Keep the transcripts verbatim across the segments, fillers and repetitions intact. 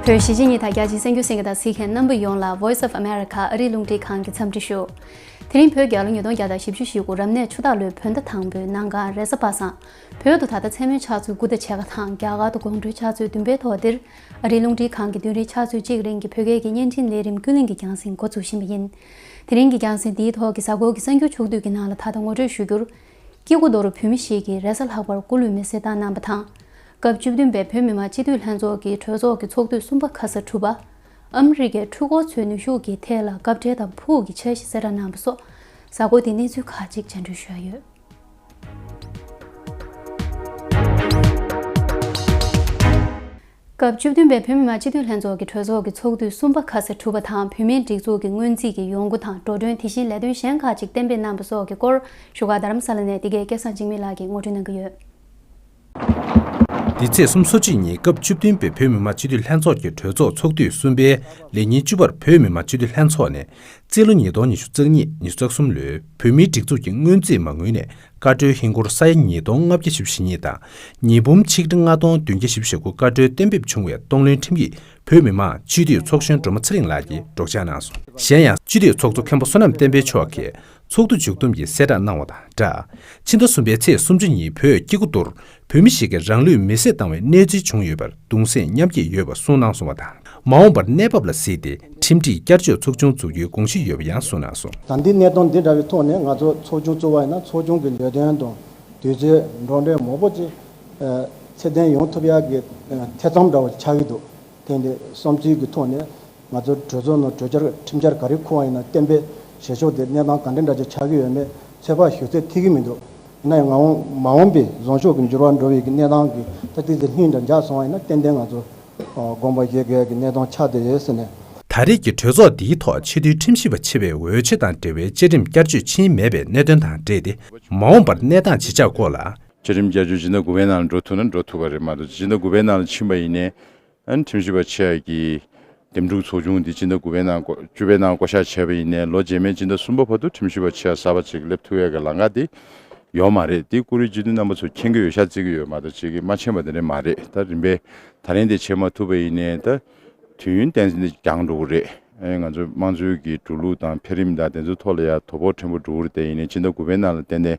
བོད་གཞིས་བྱེས་གཉིས་དང་རྒྱ་ཆེའི་གསར་འགྱུར་གསན་མཁན་དང་གཟིགས་མཁན་རྣམ་པ་ཡོངས་ལ་Voice of America ཨ་རིའི་རླུང་འཕྲིན་ཁང་གི་འཚམས་འདྲི་ཞུ། དེ་རིང་བོད་རྒྱལ་ལོ་ཉིས་སྟོང་བརྒྱ་དང་བཞི་བཅུ་ཞེ་དགུ་རབ་གནས་ཆུ་སྟག་ལོའི་བོད་ཟླ་དང་པོའི་གནམ་གང་རེས་གཟའ་པ་སངས། བོད་དུ་ད་ལྟ་མཚན་མོའི་ཆུ་ཚོད་དགུ་དང་ཕྱེད་ཀ་དང་རྒྱ་གར་དུ་དགོང་དྲོའི་ཆུ་ཚོད་བདུན་པའི་ཐོག་འདིར། ཨ་རིའི་རླུང་འཕྲིན་ཁང་གི་བདུན་རེའི་ཆུ་ཚོད་གཅིག་རིང་གི་བོད་སྐད་ཀྱི་བརྙན་འཕྲིན་ལས་རིམ་ཀུན་གླེང་གི་རྒྱང་སྲིང་འགོ་འཛུགས་བཞིན་པ་ཡིན། དེ་རིང་གི་རྒྱང་སྲིང་འདིའི་ཐོག་གི་གཟའ་འཁོར་གྱི་གསར་འགྱུར་ཕྱོགས་བསྡུས་ཀྱི་ནང་ལ་ད་ལྟ་ངོ་སྤྲོད་ཞུ་རྒྱུར། སྐྱེ་དགུ་མདོ་རུ་བོད་མི་ཞིག་གིས་རེས་གཟའ་ལྷག་པར་སྐུ་ལུས་མེ་བསྲེགས་བཏང་གནང་བ་དང་། སྐབས་བཅུ་བདུན་པའི་བོད་མི་མང་སྤྱི་འཐུས་ལྷན་ཚོགས་ཀྱི་གྲོས་ཚོགས་ཀྱི་ཚོགས་དུས་གསུམ་པ་ཁ་ས་གྲུབ་པ། ཨ་མི་རི་ཀའི་འཕྲུལ་འཁོར་ཚོའི་ནུས་ཤུགས་ཀྱི་ཐད་ལ་སྐབས་འཕྲལ་དང་ཕུགས་ཀྱི་འཆར་གཞི་གསལ་བསྒྲགས་གནང་བ་སོགས། གཟའ་འཁོར་དེའི་གནས་ཚུལ་ཁག་ཅིག་སྤྱན་འགྲོལ་ཞུ་ཡ་ཡོད། སྐབས་བཅུ་བདུན་པའི་བོད་མི་མང་སྤྱི་འཐུས་ལྷན་ཚོགས་ཀྱི་གྲོས་ཚོགས་ཀྱི་ཚོགས་དུས་གསུམ་པ་ཁ་ས་གྲུབ་པ་དང་། བོད་མིའི་སྒྲིག་འཛུགས་ཀྱི་སྔོན་རྩིས་ཀྱི་ཡོང་སྒོ་དང་འགྲོ་གྲོན། དེ་བཞིན་ལས་དོན་གཞན་ཁག་ཅིག་གཏན་འབེབས་གནང་བ་སོགས་ཀྱི་སྐོར། བཞུགས་སྒར་རྡ་རམ་ས་ལ་ནས་འདི་གའི་སྐལ་བཟང་འཇིགས་མེད་ལགས་ཀྱིས་ངོ་སྤྲོད་གནང་གི་ཡོད། འདི་ཚེས་སོ་གཅིག་ཉིན་སྐབས་བཅུ་བདུན་པའི་བོད་མི་མང་སྤྱི་འཐུས་ལྷན་ཚོགས་ཀྱི་གྲོས་ཚོགས་ཚོགས་དུས་གསུམ་པའི་ལས་ཉིན་བཅུ་པར་བོད་མི་མང་སྤྱི་འཐུས་ལྷན་ཚོགས་ནས། རྩིས་ལོ་ཉིས་སྟོང་ཉི་ཤུ་རྩ་གཉིས་ཉི་ཤུ་རྩ་གསུམ་ལོའི་བོད་མིའི་སྒྲིག་འཛུགས་ཀྱི་སྔོན་རྩིས་མ་དངུལ་ནས་བཀའ་འཁྲོལ་ཧིན་སྒོར་ས་ཡ་ཉིས་སྟོང་ལྔ་བརྒྱ་བཞི་བཅུ་ཞེ་གཉིས་དང་། ཉིས་འབུམ་ཆིག་ཁྲི་ལྔ་སྟོང་བདུན་བརྒྱ་བཞི་བཅུ་ཞེ་དགུ་བཀའ་འཁྲོལ་གཏན་འབེབས་བྱུང་བའི་གཏོང་ལེན་ཁྲིམས་ཡིག་བོད་མི་མང་སྤྱི་འཐུས་ཚོགས་གཞོན་སྒྲོལ་མ་ཚེ་རིང་ལགས་ཀྱིས་སྒྲོག་སྦྱང་གནང་སོང་། གཞན་ཡང་སྤྱི་འཐུས་ཚོགས་གཙོ་མཁན་པོ་བསོད་ནམས་བསྟན་འཕེལ་མཆོག་གིས་ཚོགས་འདུ་མཇུག་བསྡོམས་ཀྱི་གསལ་བསྒྲགས་གནང་བ་དང་སྦྲགས། ཕྱི་ཟླ་གསུམ་པའི་ཚེས་སུམ་ཅུ་ཉིན་བོད་སྐྱེ་རྒུ་མདོར་བོད་མི་ཞིག་གིས་རང་ལུས་མེ་བསྲེགས་བཏང་བའི་གནས་ཚུལ་བྱུང་ཡོད་པར་གདུང་སེམས་མཉམ་སྐྱེད་ཡོད་པ་གསུངས་གནང་སོང་བ་དང་། མ་འོངས་པར་གནས་བབ་ལ་གཟིགས་ཏེ་ཁྲིམས་སྒྲིག་བསྐྱར་བཅོས་ཚོགས་ཆུང་འཛུགས་རྒྱུའི་དགོངས་གཞི་ཡོད་པ་ཡང་གསུངས་གནང་སོང་། ད་འདི་གནད་དོན་འདི་འདྲ་བའི་ཐོག་ནས་ང་ཚོ་ཚོགས་ཆུང་བཙུགས་པ་ཡིན་ན་ཚོགས་ཆུང་གི་ལས་དོན་དང་དུས་ཚོད་འགྲོ་གྲོན་མང་པོ་ཅིག་ཚད་ལྡན་ཡོང་ཐུབ་ཡག་གི་ཐེ་ཚོམ་འདྲ་བོ་ཆགས་ཀྱི་འདུག་དེ་འདི་བསམ་ཚུལ་གྱི་ཐོག་ནས་ང་ཚོ་གྲོས་ཚོགས་ནང་གྲོས་འཆར་ཁྲིམས་འཆར་ག་རེ་འཁུར་བ་ཡིན་ན་གཏན་འབེབས་བྱེད་ཕྱོགས་དེ་གནས་སྟངས་ག་འདྲ་འདྲ་ཅིག་ཆགས་ཀྱི་ཡོད་མེད་ཚོད་དཔག་ཞུ་ཚད་ཐིག་གི་མི་འདུག་ཡིན་ན་ཡང་མ་འོངས་མ་འོངས་པའི་བཟང་ཕྱོགས་ཀྱི་འགྱུར་བ་འགྲོ་བའི་གི་གནས་སྟངས་ཀྱི་ད་ཏི་ཙི་ལྷིང་འདྲ་འཇགས་སོང་བ་ཡིན་ན་ཏན་ཏན་ང་ཚོ་དགོངས་པ་བཞེས་དགོས་ཡག་གི་གནས་སྟངས་ཆགས་བསྡད་ཡོད་ཟེར་ནས། ད་རེས་ཀྱི་གྲོས་ཚོགས་འདིའི་ཐོག་ཆེས་མཐོའི་ཁྲིམས་ཞིབ་པ་ཆེ་བའི་འོས་ཆོས་དང་འབྲེལ་བའི་བཅའ་ཁྲིམས་བསྐྱར་བཅོས་ཕྱིན་མེད་པའི་གནད་དོན་དང་འབྲེལ་ཏེ། མ་འོངས་པར་གནས་སྟངས་ཇི་ཆགས་སྐོར་ལ། བཅའ་ཁྲིམས་བསྐྱར་བཅོས་སྤྱི་ཟླ་དགུ་པའི་ནང་ལ་འགྲོ་ཐུབ་ན་འགྲོ་ཐུབ་པ་རེད་མ་གཏོགས་སྤྱི་ཟླ་དགུ་པའི་ནང་ལ་ཕྱིན་པ་ཡིན་ནའི། ཨན་ཁྲིམས་ཞིབ་པ་ཆེ་ཡ་གི་འདེམས་སྒྲུག་ཚོགས་ཆུང་འདི་སྤྱི་ཟླ་དགུ་པའི་ནང་བསྐོ་བཅུ་པའི་ནང་བསྐོ་གཞག་བྱས་པ་ཡིན་ནའི་ལོ་རྗེས་མའི་སྤྱི་ཟླ་གསུམ་པ་བར་དུ་ཁྲིམས་ཞིབ་པ་ཆེ་ཡ་གསར་པ་ཅིག་སླེབས་ཐུབ་ཡ་གི་ལམ་ཁ་དེ་ཡོད་མ་རེད། དེ་བཀུར་འོས་སྤྱི་འཐུས་རྣམ་པ་ཚོ་མཁྱེན་གྱི་ཡོད་ཤག་བརྩི་གི་ཡོད་མ་གཏོགས་ཅིག་གིས་མ་མཁྱེན་པ་དེ་འདྲ་མ་རེད། ད་རིམ་པས་ད་རིང་དེ་བྱེད་མ་ཐུབ་པ་ཡིན་ནའི་ད་དུས་ཡུན་བསྟན་འཛིན་འདི་འགྱངས་འགྲོ་གི་རེད། ཨེ་ང་ཚོ་དམངས་གཙོའི་གི་འགྲོ་ལུགས་དང་འཕེལ་རིམ་དང་དེ་ཚོའི་ཐོག་ལ་ཡ་དོ་ཕོག་ཕྲན་བུ་འགྲོ་གི་རེད། དེ་ཡིན་ནའི་སྤྱི་ཟླ་དགུ་པའི་ནང་ལ་ཏན་ཏན་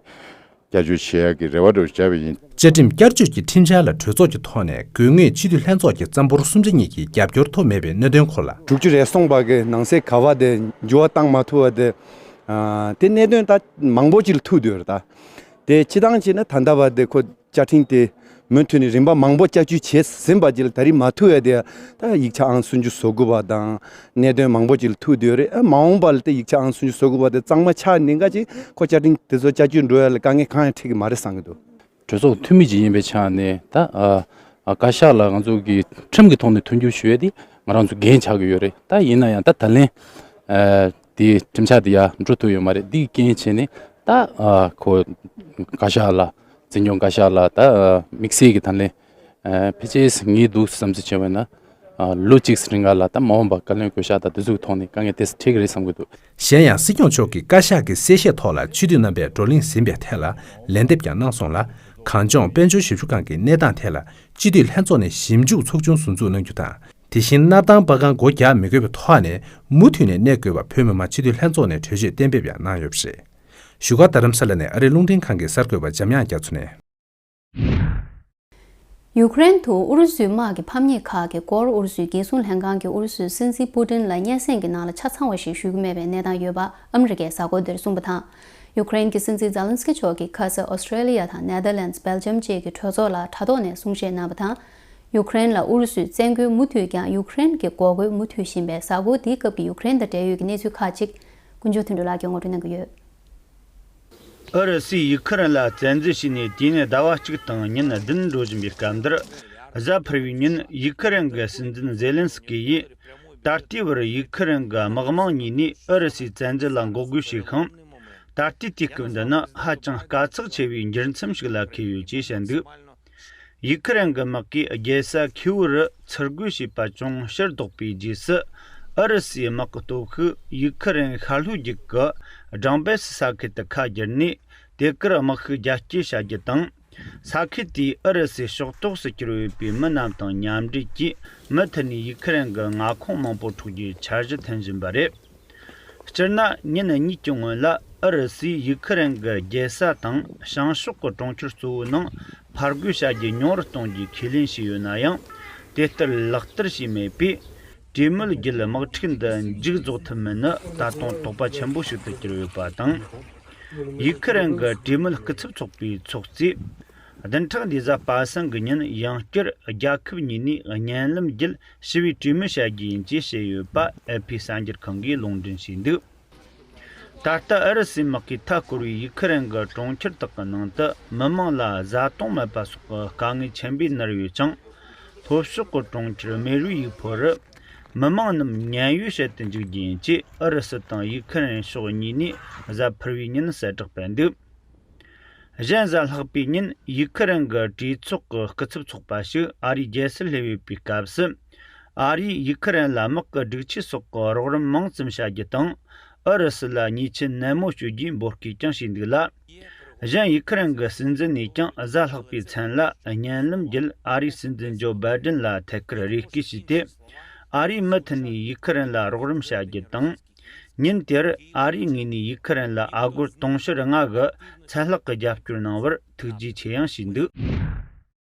བསྐྱར་བཅོས་བྱེད་ཡག་གི་རེ་བ་འདྲ་བོ་བརྒྱབ་པ་ཡིན། བཅའ་ཁྲིམས་བསྐྱར་བཅོས་ཀྱི་ཁྲིམས་འཆར་ལ་གྲོས་ཚོགས་ཀྱི་ཐོག་ནས་དགོས་ངེས་སྤྱི་འཐུས་ལྷན་ཚོགས་ཀྱི་རྩ་འབོར་གསུམ་ཆ་གཉིས་ཀྱི་རྒྱབ་སྐྱོར་ཐོབ་མེད་པའི་གནད་དོན་སྐོར་ལ། དྲུག་ཅུ་རེ་གསུམ་པ་གི་ནང་གསེས་ག་བ་དེ་འགྱུར་བ་བཏང་མ་ཐུབ་པ་དེ། ཨ་དེ་གནད་དོན་ད་མང་པོ་ཅིག་ལ་ཐུག་བསྡད་ཡོད་རེད་ད། དེ་སྤྱི་བཏང་བྱས་ན་ད་ལྟ་བར་དེ་ཁོ་བཅའ་ཁྲིམས་དེ་མུ་མཐུད་ནས་རིམ་པ་མང་པོ་བསྐྱར་བཅོས་བྱས་ཟིན་པ་ཅིག་ལ་ད་རེས་མ་ཐུག་ཡ་དེ་ད་ཡིག་ཆ་ཨང་སུམ་ཅུ་སོ་དགུ་པ་དང་གནད་དོན་མང་པོ་ཅིག་ལ་ཐུག་བསྡད་ཡོད་རེད། ཨ་མ་འོངས་པ་ལ་དེ་ཡིག་ཆ་ཨང་སུམ་ཅུ་སོ་དགུ་པ་དེ་གཙང་མ་ཆགས་ནས་འགའ་ཅིག་ཁོ་བཅའ་ཁྲིམས་དེ་ཚོ་བསྐྱར་བཅོས་འགྲོ་ཡ་ལ་དཀའ་ངལ་གང་ཡང་འཕྲད་ཀྱི་མ་རེད་བསམ་གྱི་འདུག་གྲོས་ཚོགས་འཐུས་མི་ཅིག་ཡིན་པའི་ཆ་ནས་ད་ཨ་ཨ་བཀའ་ཤག་ལ་ང་ཚོ་གི་ཁྲིམས་ཀྱི་ཐོག་ནས་མཐུན་འགྱུར་ཞུ་ཡས་དེ་ང་རང་ཚོ་འགན་ཆགས་ཀྱི་ཡོད་རེད། ད་ཡིན་ན་ཡང་ད་ད་ལན་ཨ་དེ་ཁྲིམས་འཆར་དེ་ཡར་འགྲོ་ཐུབ་ཡོད་མ་རེད། འདི་རྐྱེན་བྱས་ནས་ད་ཨ་ཁོ་བཀའ་ཤག་ལ་འཛིན་སྐྱོང་བཀའ་ཤག་ལ་ད་ཨ་དམིགས་བསལ་གྱི་ད་ལན་ཨ་ཕལ་ཆེར་ངས་འདུག་བསམ་ཚུལ་བྱས་པ་ཡིན་ན། ཨ་ལོ་གཅིག་རིང་ག་ལ་ད་མ་འོངས་པ་བཀའ་བློན་བསྐོ་གཞག་དང་དེ་ཚོའི་ཐོག་ནས་དཀའ་ངལ་དེ་འཕྲད་ཀྱི་རེད་བསམ་གྱི་འདུག་གཞན་ཡང་སྲིད་སྐྱོང་མཆོག་གིས་བཀའ་ཤག་གི་གསལ་བཤད་ཐོག་ལ་སྤྱི་འཐུས་རྣམ་པས་བགྲོ་གླེང་ཟིན་པའི་ཐད་ལ་ལན་འདེབས་ཀྱང་གནང་སོང་ལ། གངས་ལྗོངས་དཔལ་འབྱོར་ཞབས་ཞུ་ཁང་གི་གནས་སྟངས་ཐད་ལ་སྤྱི་འཐུས་ལྷན་ཚོགས་ནས་ཞིབ་འཇུག་ཚོགས་ཆུང་ཟུར་འཛུགས་གནང་རྒྱུ་དང་། དེ་བཞིན་སྣར་ཐང་པ་ཀང་སྒོ་རྒྱག་མི་དགོས་པའི་ཐོག་ནས་མུ་མཐུད་ནས་གནས་དགོས་པ་བོད་མི་མང་སྤྱི་འཐུས་ལྷན་ཚོགས་ནས་གྲོས་ཆོད་གཏན་འབེབས་ཡང་གནང་ཡོད་པ་རེད། བཞུགས་སྒར་རྡ་རམ་ས་ལ་ནས་ཨ་རིའི་རླུང་འཕྲིན་ཁང་གི་གསར་འགོད་པ་འཇམ་དབྱངས་རྒྱ་མཚོ་ནས། ཡུཀ་རེན་དུ་ཨུ་རུ་སུའི་དམག་གི་ཕམ་ཉེས་ཁག་གི་སྐོར་ཨུ་རུ་སུའི་རྒྱལ་སྲུང་ལྷན་ཁང་གིས་ཨུ་རུ་སུའི་སྲིད་འཛིན་པུ་ཏིན་ལ་སྙན་སེང་གི་ནང་ལ་ཆ་ཚང་བ་ཞིག་ཞུ་གི་མེད་པའི་གནས་སྟངས་ཡོད་པ་ཨ་མི་རི་ཀས་གཟའ་འཁོར་འདིར་གསུངས་པ་དང་། ཡུཀ་རེན་གྱི་སྲིད་འཛིན་ཛེ་ལན་སི་ཀི་མཆོག་གིས་ཁ་ས་ཨོ་སི་ཀྲེ་ལི་ཡ་དང་ནེ་དར་ལན་སི། སྦེལ་ཇམ་བཅས་ཀྱི་གྲོས་ཚོགས་ལ་དྲ་ཐོག་ནས་གསུང་བཤད་གནང་བ་དང་། ཡུཀ་རེན་ལ་ཨུ་རུ་སུས་བཙན་རྒོལ་མུ་མཐུད་ཀྱང་ཡུཀ་རེན་གྱི་འགོག་རྒོལ་མུ་མཐུད་བཞིན་པའི་གཟའ་འཁོར་འདིའི་སྐབས་ཀྱི་ཡུཀ་རེན་དང་འབྲེལ་ཡོད་ཀྱི་གནས་ཚུལ་ཁག་ཅིག་ཀུན་མཆོག་དོན་གྲུབ་ལགས་ཀྱིས་ངོ་སྤྲོད་གནང་གི་ཡོད། ཨུ་རུ་སུས་ཡུ་ཁུ་རེན་ལ་བཙན་འཛུལ་བྱས་ནས་དུས་ཡུན་ཟླ་བ་གཅིག་དང་ཉིན་བདུན་འགྲོ་བཞིན་པའི་སྐབས་འདིར། གཟའ་ཕུར་བུའི་ཉིན་ཡུ་ཁུ་རེན་གྱི་སྲིད་འཛིན་ཛེ་ལན་སི་ཀི་ཡིས། ད་ལྟའི་བར་ཡུ་ཁུ་རེན་གྱི་དམག་དམངས་གཉིས་ནས་ཨུ་རུ་སུའི་བཙན་འཛུལ་ལ་འགོག་རྒོལ་བྱས་ཤིང་། ད་ལྟའི་དུས་སྐབས་འདི་ནི་ཧ་ཅང་དཀའ་ཚེགས་ཆེ་བའི་འགྱུར་མཚམས་ཤིག་ལ་འཁེལ་ཡོད་ཅེས་བཤད་འདུག་ཡུ་ཁུ་རེན་གྱི་དམག་གིས་རྒྱལ་ས་ཁིའུ་རུ་ཚུར་རྒོལ་བྱས་པ་ཅུང་ཕྱིར་ལྡོག་པའི་རྗེས་སུ། ཨུ་རུ་སུའི་དམག་གི་སྟོབས་ཤུགས་ཡུ་ཁུ་རེན་ཤར་ལྷོའི་རྒྱུད་ཀྱི་སྦྲང་བལ་སི་ས་ཁུལ་དུ་ཁ་བསྒྱུར་ནས། དེ་གར་དམག་ཤུགས་རྒྱ་སྐྱེད་བྱ་རྒྱུ་དང་ ས་ཁུལ་དེའི་ཨུ་རུ་སུའི་ཕྱོགས་གཏོགས་སུ་གྱུར་ཡོད་པའི་མི་རྣམས་དང་མཉམ་འབྲེལ་གྱིས་མུ་མཐུད་ནས་ཡུ་ཁུ་རེན་གྱི་མངའ་ཁོངས་མང་པོ་འཕྲོག་རྒྱུའི་འཆར་གཞི་འཐེན་བཞིན་པ་རེད། སྤྱིར་ན་ཉིན་གཉིས་ཀྱི་སྔོན་ལ་ཨུ་རུ་སུས་ཡུ་ཁུ་རེན་གྱི་རྒྱལ་ས་དང་བྱང་ཕྱོགས་ཀྱི་གྲོང་ཁྱེར་གཙོ་བོའི་ནང་ཕར་རྒོལ་བྱ་རྒྱུ་ཉུང་རུ་གཏོང་རྒྱུའི་ཁས་ལེན་བྱས་ཡོད་ན་ཡང་། དེ་ལྟར་ལག་བསྟར་བྱས་མེད་པས། གྲོས་མོལ་བརྒྱུད་དམག་འཁྲུག་འདི་མཇུག་རྫོགས་ཐུབ་མིན་ནི་ད་དུང་དོགས་པ་ཆེན་པོ་ཞིག་ཏུ་གྱུར་ཡོད་པ་དང་། ཡུ་ཁུ་རེན་གྱི་གྲོས་མོལ་སྐུ་ཚབ་ཚོགས་པའི་ཚོགས་གཙོས། བདུན་ཕྲག་འདིའི་གཟའ་པ་སངས་ཀྱི་ཉིན་ཡང་བསྐྱར་རྒྱལ་ཁབ་གཉིས་ནས་བརྙན་ལམ་བརྒྱུད་ཞི་བའི་གྲོས་མོལ་བྱ་རྒྱུ་ཡིན་ཅེས་བཤད་ཡོད་པ་ཨེ་ཕི་གསར་འགྱུར་ཁང་གིས་ལུང་འདྲེན་བྱས་འདུག་ད་ལྟ་ཨུ་རུ་སུའི་དམག་གིས་མཐའ་བསྐོར་བའི་ཡུ་ཁུ་རེན་གྱི་གྲོང་ཁྱེར་དག་གི་ནང་དུ་མི་མང་ལ་བཟའ་བཏུང་མེད་པ་སོགས་ཀྱི་དཀའ་ངལ་ཆེན་པོས་མནར་ཡོད་ཅིང་། ལྷོ་ཕྱོགས་ཀྱི་གྲོང་ཁྱེར་མེ་རུ་ཡིག་ཕོ་རུ། མི་མང་རྣམས་ཉེན་གཡོལ་བྱེད་དུ་འཇུག་རྒྱུ་ཡིན་ཅེས་ཨུ་རུ་སུ་དང་ཡུ་ཁུ་རེན་ཕྱོགས་གཉིས་ནས་གཟའ་ཕུར་བུའི་ཉིན་གསལ་བསྒྲགས་སྤེལ་འདུག་གཞན་གཟའ་ལྷག་པའི་ཉིན་ཡུ་ཁུ་རེན་གྱི་གྲོས་ཚོགས་ཀྱི་སྐུ་ཚབ་ཚོགས་པ་ཞིག་ཨ་རིའི་རྒྱལ་སར་སླེབས་ཡོད་པའི་སྐབས་སུ། ཨ་རིས་ཡུ་ཁུ་རེན་ལ་དམག་གི་སྒྲིག་ཆས་སོགས་ཀྱི་རོགས་རམ་མང་ཙམ་བྱ་རྒྱུ་དང་། ཨུ་རུ་སུ་ལ་ཉེས་ཆད་ནན་མོ་གཅོད་རྒྱུའི་འབོད་སྐུལ་ཀྱང་བྱས་འདུག་ལ། གཞན་ཡུ་ཁུ་རེན་གྱི་སྲིད་འཛིན་ནས་ཀྱང་གཟའ་ལྷག་པའི་མཚན་ལ་བརྙན་ལམ་བརྒྱུད་ཨ་རིའི་སྲིད་འཛིན་ཇོ་བྷའི་ཌེན་ལ་ཐད་ཀར་རེ་སྐུལ་བྱས་ཏེ། ཨ་རིས་མུ་མཐུད་ནས་ཡུ་ཁུ་རེན་ལ་རོགས་རམ་བྱ་རྒྱུ་དང་། ཉིན་དེར་ཨ་རིའི་ངོས་ནས་ཡུ་ཁུ་རེན་ལ་ཨ་སྒོར་དུང་ཕྱུར་ལྔ་གི་ཚད་ལྷག་གི་རྒྱབ་སྐྱོར་གནང་བར་ཐུགས་རྗེ་ཆེ་ཡང་ཞུས་འདུག་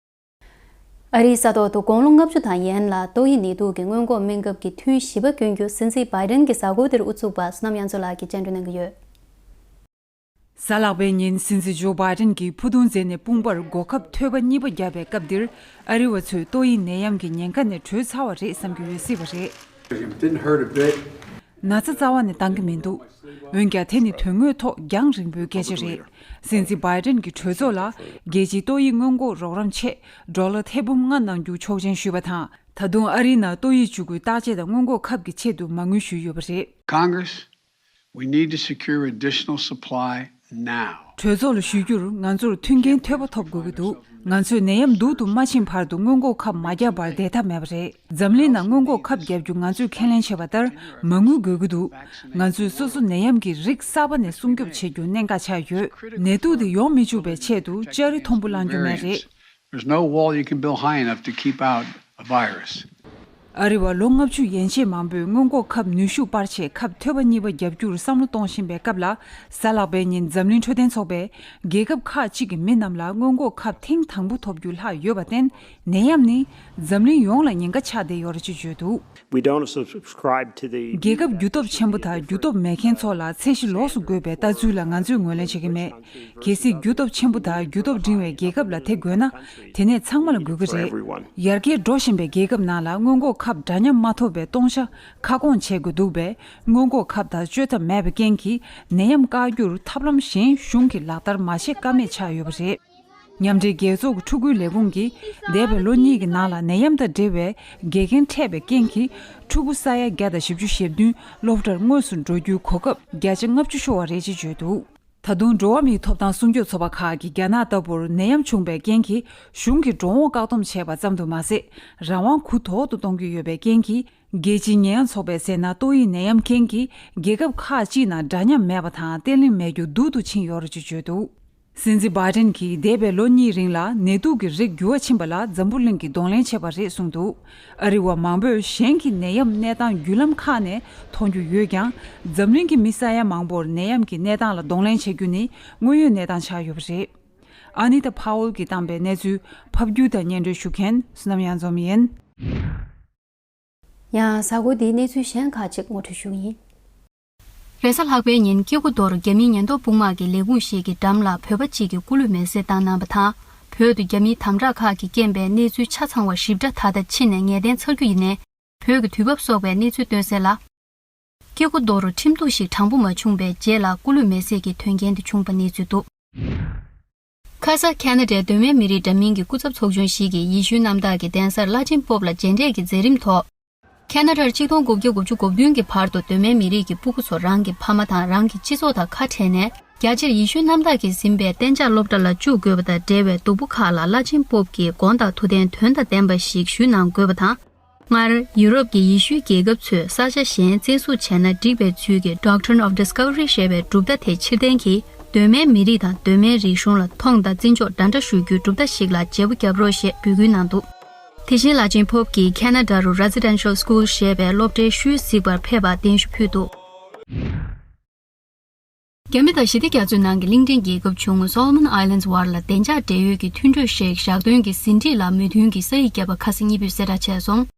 ཨ་རིའི་ས་ཐོག་ཏུ་དགུང་ལོ་ལྔ་བཅུ་དང་ཡན་ལ་ཏོག་དབྱིབས་ནད་དུག་གི་སྔོན་འགོག་སྨན་ཁབ་ཀྱི་ཐུན་བཞི་པ་བསྐྱོན་རྒྱུ་སྲིད་འཛིན་བྷའི་ཌེན་གྱི་གཟའ་འཁོར་དེར་དབུ་བཙུགས་པ་བསོད་ནམས་དབྱངས་མཚོ་ལགས་ཀྱིས་སྙན་སྒྲོན་གནང་གི་ཡོད། གཟའ་ལྷག་པའི་ཉིན་སྲིད་འཛིན་ཇོ་བྷའི་ཌེན་གྱིས་ཕུ་ཐུང་མཛད་ནས་དཔུང་པར་འགོག་ཁབ་ཐོད་པ་གཉིས་པ་བརྒྱབ་པའི་སྐབས་འདིར། ཨ་རི་བ་ཚོས་ཏོག་དབྱིབས་ནད་ཡམས་ཀྱི་ཉེན་ཁ་ནས་གྲོལ་ཚར་བ་རེད་བསམ་གྱི་ཡོད་སྲིད་པ་རེད། It didn't hurt a bit. ན་ཚ་རྩ་བ་ནས་བཏང་གི་མི་འདུག་འོན་ཀྱང་དེ་ནི་དོན་དངོས་ཐོག་རྒྱང་རིང་པོའི་སྐད་ཆ་རེད། སྲིད་འཛིན་བྷའི་ཌེན་གྱི་གྲོས་ཚོགས་ལ་རྒྱལ་སྤྱིའི་ཏོག་དབྱིབས་སྔོན་འགོག་རོགས་རམ་ཆེད་ཌོ་ལར་ཐེར་འབུམ་ལྔ་གནང་རྒྱུ་ཆོག་མཆན་ཞུས་པ་དང་། ད་དུང་ཨ་རིའི་ནང་ཏོག་དབྱིབས་བཅུ་དགུའི་བརྟག་དཔྱད་དང་སྔོན་འགོག་ཁབ་ཀྱི་ཆེད་དུ་མ་དངུལ་ཞུས་ཡོད་པ་རེད། Congress, we need to secure additional supply now. གྲོས་ཚོགས་ལ་ཞུ་རྒྱུར་ང་ཚོར་མཐུན་རྐྱེན་ཐོལ་པ་ཐོབ་དགོས་ཀྱི་འདུག་ང་ཚོས་ནད་ཡམས་སྡུག་ཏུ་མ་ཕྱིན་བར་དུ་སྔོན་འགོག་ཁབ་མ་བརྒྱབ་པར་བསྡད་ཐབས་མེད་པ་རེད། འཛམ་གླིང་ནང་སྔོན་འགོག་ཁབ་བརྒྱབ་རྒྱུ་ང་ཚོས་ཁས་ལེན་བྱས་པ་ལྟར་མ་དངུལ་དགོས་ཀྱི་འདུག་ང་ཚོས་སོ་སོ་ནད་ཡམས་ཀྱི་རིགས་གསར་པ་ནས་སྲུང་སྐྱོབ་བྱེད་རྒྱུ་གནད་འགག་ཆགས་ཡོད། ནད་དུག་དེ་ཡོང་མི་བཅུག་པའི་ཆེད་དུ་ལྕགས་རི་མཐོན་པོ་བསླང་རྒྱུ་མེད་རེད། There's no wall you can build high enough to keep out a virus. ཨ་རི་བ་ལོ་ལྔ་བཅུ་ཡན་ཆད་མང་པོས་སྔོན་འགོག་ཁབ་ནུས་ཤུགས་སྤར་ཆེད་ཁབ་ཐོད་པ་གཉིས་པ་བརྒྱབ་རྒྱུར་བསམ་བློ་གཏོང་བཞིན་པའི་སྐབས་ལ། གཟའ་ལྷག་པའི་ཉིན་འཛམ་གླིང་འཕྲོད་བསྟེན་ཚོགས་པས་རྒྱལ་ཁབ་ཁག་ཅིག་གི་མི་རྣམས་ལ་སྔོན་འགོག་ཁབ་ཐེངས་དང་པོ་ཐོབ་རྒྱུ་ལྷག་ཡོད་པར་བརྟེན། ནད་ཡམས་ནི་འཛམ་གླིང་ཡོངས་ལ་ཉེན་ཁ་ཆགས་བསྡད་ཡོད་རེད་ཅེས་བརྗོད་འདུག We don't subscribe to the རྒྱལ་ཁབ་རྒྱུ་སྟོབས་ཆེན་པོ་དང་རྒྱུ་སྟོབས་མེད་མཁན་ཚོ་ལ་ཚད་གཞི་ལོགས་སུ་བཀོད་པའི་ལྟ་ཚུལ་ལ་ང་ཚོས་ངོས་ལེན་བྱེད་ཀྱི་མེད། གལ་སྲིད་རྒྱུ་སྟོབས་ཆེན་པོ་དང་རྒྱུ་སྟོབས་འབྲིང་བའི་རྒྱལ་ཁབ་ལ་དེ་དགོས་ན། དེ་ནས་ཚང་མ་ལ་དགོས་ཀྱི་རེད། ཡར་རྒྱས་འགྲོ་བཞིན་པའི་རྒྱལ་ཁབ་ནང་ལ་སྔོན་འགོག་ཁབ་འདྲ་མཉམ་མ་ཐོབ་པའི་སྟོང་ཆ་ཁ་སྐོང་བྱེད་དགོས་འདུག་པས། སྔོན་འགོག་ཁབ་དང་བཅོས་ཐབས་མེད་པའི་རྐྱེན་གྱིས་ནད་ཡམས་བཀག་རྒྱུར་ཐབས་ལམ་གཞན་གཞུང་གིས་ལག་བསྟར་མ་བྱེད་ཀ་མེད་ཆགས་ཡོད་པ་རེད། མཉམ་འབྲེལ་རྒྱལ་ཚོགས་ཀྱི་ཕྲུ་གུའི་ལས་ཁུངས་ཀྱིས་འདས་པའི་ལོ་གཉིས་ཀྱི་ནང་ལ་ནད་ཡམས་དང་འབྲེལ་བའི་འགལ་རྐྱེན་འཕྲད་པའི་རྐྱེན་གྱིས་ཕྲུ་གུ་ས་ཡ་བརྒྱ་དང་བཞི་བཅུ་ཞེ་བདུན་སློབ་གྲྭར་དངོས་སུ་འགྲོ་རྒྱུའི་གོ་སྐབས་བརྒྱ་ཆ་ལྔ་བཅུ་ཤོར་བ་རེད་ཅེས་བརྗོད་འདུག་ད་དུང་འགྲོ་བ་མིའི་ཐོབ་ཐང་སྲུང་སྐྱོབ་ཚོགས་པ་ཁག་གིས་རྒྱ་ནག་ལྟ་བུར་ནད་ཡམས་བྱུང་བའི་རྐྱེན་གྱིས་གཞུང་གིས་འགྲོ་འོང་བཀག་སྡོམ་བྱས་པ་ཙམ་དུ་མ་ཟད། རང་དབང་གུ་དོག་ཏུ་གཏོང་རྒྱུ་ཡོད་པའི་རྐྱེན་གྱིས། རྒྱལ་སྤྱིའི་ཉེས་ཡངས་ཚོགས་པས་ཟེར་ན། ཏོག་དབྱིབས་ནད་ཡམས་རྐྱེན་གྱིས་རྒྱལ་ཁབ་ཁག་ཅིག་ནང་འདྲ་མཉམ་མེད་པ་དང་བརྟན་ལྷིང་མེད་རྒྱུ་སྡུག་ཏུ་ཕྱིན་ཡོད་རེད་ཅེས་བརྗོད་འདུག་སྲིད་འཛིན་བྷའི་ཌེན་གྱིས་འདས་པའི་ལོ་གཉིས་རིང་ལ་ནད་དུག་གི་རིགས་འགྱུར་བ་ཕྱིན་པ་ལ་འཛམ་བུ་གླིང་གིས་གདོང་ལེན་བྱས་པ་རེད་གསུངས་འདུག་ཨ་རི་བ་མང་པོས་གཞན་གྱི་ནད་ཡམས་གནས་སྟངས་བརྒྱུད་ལམ་ཁག་ནས་མཐོང་རྒྱུ་ཡོད་ཀྱང་། འཛམ་གླིང་གི་མི་ས་ཡ་མང་པོར་ནད་ཡམས་ཀྱི་གནས་སྟངས་ལ་གདོང་ལེན་བྱེད་རྒྱུ་ནི་དངོས་ཡོད་གནས་སྟངས་ཆགས་ཡོད་པ་རེད། ཨ་ནི་ཏ་ཕ་ཝལ་གྱིས་བཏང་པའི་གནས་ཚུལ་ཕབ་སྒྱུར་དང་སྙན་སྒྲོན་ཞུ་མཁན་བསོད་ནམས་གཡང་འཛོམས་ཡིན། ཡང་གཟའ་འཁོར་འདིའི་གནས་ཚུལ་གཞན་ཁག་ཅིག་ངོ་སྤྲོད་ཞུ་གི་ཡིན། རེས་གཟའ་ལྷག་པའི་ཉིན་སྐྱེ་རྒུ་མདོར་རྒྱ་མིའི་ཉེན་རྟོག་དཔུང་དམག་གི་ལས་ཁུངས་ཤིག་གི་འགྲམ་ལ་བོད་པ་གཅིག་གིས་སྐུ་ལུས་མེར་སྲེག་བཏང་གནང་བ་དང་། བོད་དུ་རྒྱ་མིའི་དམ་དྲག་ཁག་གིས་རྐྱེན་པས་གནས་ཚུལ་ཆ་ཚང་བ་ཞིབ་ཕྲ་ད་ལྟ་ཕྱི་ནས་ངེས་གཏན་ཚར་རྒྱུ་ཡིན་ནའི། བོད་ཀྱི་དུས་བབ་སོགས་པའི་གནས་ཚུལ་སྟོན་གསལ་ལ། སྐྱེ་རྒུ་མདོ་རུ་ཁྲིམས་གཏུག་ཞིག་དྲང་པོ་མ་བྱུང་བའི་རྗེས་ལ་སྐུ་ལུས་མེར་སྲེག་གི་དོན་རྐྱེན་དེ་བྱུང་བ་གནས་ཚུལ་འདུག་ཁ་ས་ཁེ་ན་ཌའི་གདོད་མའི་མི་རིགས་འདྲ་མིན་གྱི་སྐུ་ཚབ་ཚོགས་ཆུང་ཞིག་གིས་ཡེ་ཤུའི་གནམ་བདག་གི་གདན་སར་བླ་ཆེན་པོབ་ལ་མཇལ་འཕྲད་ཀྱི་མཛད་རིམ་ཐོག་ཁེ་ན་ཌར་ཆིག་སྟོང་དགུ་བརྒྱ་དགུ་བཅུ་གོ་བདུན་གྱི་བར་དུ་གདོད་མའི་མི་རིགས་ཀྱི་སྤུ་གུ་ཚོ་རང་གི་ཕ་མ་དང་རང་གི་སྤྱི་ཚོགས་དང་ཁ་བྲལ་ནས། རྒྱ་ཆེར་ཡེ་ཤུའི་གནམ་བདག་གིས་ཟིན་པའི་གཏན་འཇགས་སློབ་གྲྭ་ལ་བཅུག་དགོས་པ་དང་འབྲེལ་བའི་སྡུག་པོ་ཁག་ལ་བླ་ཆེན་པོབ་ཀྱིས་དགོངས་དག་ཐུགས་བདེན་དོན་དང་ལྡན་པ་ཞིག་ཞུས་གནང་དགོས་པ་དང་། སྔར་ཡུ་རོབ་ཀྱི་ཡེ་ཤུའི་རྒྱལ་ཁབ་ཚོས་ས་ཆ་གཞན་བཙན་བཟུང་བྱས་ན་འགྲིག་པའི་ཚུལ་གྱི་Doctrine of Discovery ཞེས་པའི་གྲུབ་མཐའ་དེ་ཕྱིར་འཐེན་གྱིས། གདོད་མའི་མི་རིགས་དང་གདོད་མའི་རིག་གཞུང་ལ་མཐོང་དང་བརྩི་འཇོག་འདྲ་འདྲ་ཞུ་རྒྱུའི་གྲུབ་མཐའ་ཞིག་ལ་བརྗེ་པོ་བརྒྱབ་རོགས་ཞེས་འབོད་སྐུལ་གནང་འདུག་དེ་བཞིན་ལ་ཅིན་ཕོབ་ཀྱིས་ཁེ་ན་ཌ་རུ་Residential School ཞེས་པའི་སློབ་གྲྭའི་ཤུལ་གཟིགས་པར་ཕེབས་པར་གདན་ཞུ་ཕུལ་འདུག་རྒྱ་མི་དང་ཞི་བདེ་རྒྱ་མཚོའི་ནང་གི་གླིང་ཕྲན་རྒྱལ་ཁབ་ཆུང་ངུ་Solomon Islands བར་ལ་བདེ་འཇགས་འབྲེལ་ཡོད་ཀྱི་མཐུན་གྲོས་ཤིག་བཞག་དོན་གྱི་ཟིན་བྲིས་ལ་མོས་མཐུན་གྱི་ས་ཡིག་བརྒྱབ་པ་ཁ་སང་གཉིས་པོས་གསལ་བསྒྲགས་བྱས་སོང་།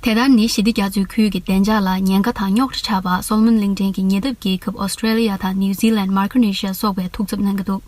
དེ་ལྟར་ནི་ཞི་བདེ་རྒྱ་མཚོའི་ཁུལ་གྱི་བདེ་འཇགས་ལ་ཉེན་ཁ་དང་རྙོག་དྲ་ཆགས་པ་སོ་ལོ་མོན་གླིང་ཕྲན་གྱི་ཉེ་འདབས་རྒྱལ་ཁབ་ཨོ་སི་ཀྲེ་ལི་ཡ་དང་ནིའུ་ཛི་ལན། མའི་ཀྲོ་ནེ་ཤི་ཡ་སོགས་པས་ཐུགས་འཚབ་གནང་གི་འདུག་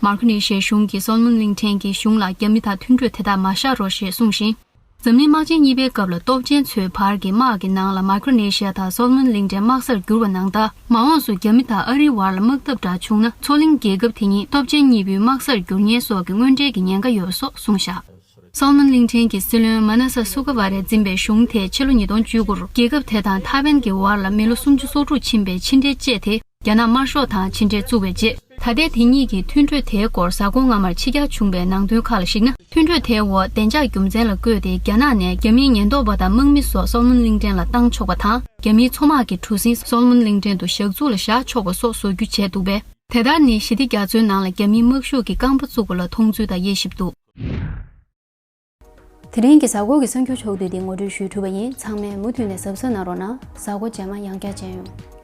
མའི་ཀྲོ་ནེ་ཤི་ཡའི་གཞུང་གིས་སོ་ལོ་མོན་གླིང་ཕྲན་གྱི་གཞུང་ལ་རྒྱ་མི་དང་མཐུན་གྲོས་དེ་དག་མ་བཞག་རོགས་ཞེས་གསུངས་ཤིང་། འཛམ་གླིང་དམག་ཆེན་གཉིས་པའི་སྐབས་ལ་སྟོབས་ཆེན་ཚོའི་བར་གྱི་དམག་གི་ནང་ལ་མའི་ཀྲོ་ནེ་ཤི་ཡ་དང་སོ་ལོ་མོན་གླིང་ཕྲན་དམག་སར་གྱུར་བ་ནང་ལྟར། མ་འོངས་སུ་རྒྱ་མི་དང་ཨ་རིའི་བར་ལ་དམག་འཐབ་འདྲ་བྱུང་ན། མཚོ་གླིང་རྒྱལ་ཁབ་དེ་གཉིས་སྟོབས་ཆེན་གཉིས་པོའི་དམག་སར་འགྱུར་ཉེན་སོགས་ཀྱི་དངོས་འབྲེལ་གྱི་ཉེན་ཁ་ཡོད་པ་སོགས་གསུངས་བཞག་སོ་ལོ་མོན་གླིང་ཕྲན་གྱི་སྲིད་བློན་མ་ན་ས་སུ་ཀ་བ་རས་འཛིན་པའི་གཞུང་དེས་ཕྱི་ལོ་ཉིས་སྟོང་བཅུ་དགུ་རུ་རྒྱལ་ཁབ་དེ་དང་ཐའེ་ཝན་གྱི་བར་ལ་མི་ལོ་སུམ་ཅུ་སོ་དྲུག་ཕྱིན་པའི་ཕྱི་འབྲེལ་བཅད་དེ། རྒྱ་ནག་དམར་ཤོག་དང་ཕྱི་འབྲེལ་བཙུགས་པའི་རྗེས། ད་ལྟའི་དེ་གཉིས་ཀྱིས་མཐུན་གྲོས་དེའི་སྐོར་གཟའ་འཁོར་སྔ་མར་ཕྱི་གྱར་བྱུང་པའི་ནང་དོན་ཁག་ལ་གཞིགས་ན། མཐུན་གྲོས་དེའི་འོག་བདེ་འཇགས་རྒྱུ་མཚན་ལ་བཀོད་དེ། རྒྱ་ནག་ནས་རྒྱ་མིའི་ཉེན་རྟོག་པ་དང་དམག་མི་སོགས་སོ་ལོ་མོན་གླིང་ཕྲན་ལ་བཏང་ཆོག་པ་དང་། རྒྱ་མིའི་མཚོ་དམག་གི་གྲུ་གཟིངས་སོ་ལོ་མོན་གླིང་ཕྲན་དུ་ཞག་ཚུགས་ལ་བཞག་ཆོག་པ་སོགས་བཟོ་རྒྱུ་བྱས་འདུག་པས། དེ་ལྟར་ནི་ཞི་བདེ་རྒྱ་མཚོའི་ནང་ལ་རྒྱ་མིའི་དམག་ཤུགས་ཀྱི་རྐང་པ་བཙུགས་པ་ལ་མཐོང་ཚུལ་དང་དབྱེ་ཞིབ་འདུག་དེ་རིང་གི་གཟའ་འཁོར་གྱི་གསར་འགྱུར་ཕྱོགས་བསྡུས་འདི་ངོ་སྤྲོད་ཞུས་གྲུབ་པ་ཡིན། ཚང་མས་མུ་མཐུད་ནས་གཟབ་གཟབ་གནང་རོགས་གནང་། གཟའ་འཁོར་རྗེས་མ་ཡང་བསྐྱར་མཇལ་ཡོང་།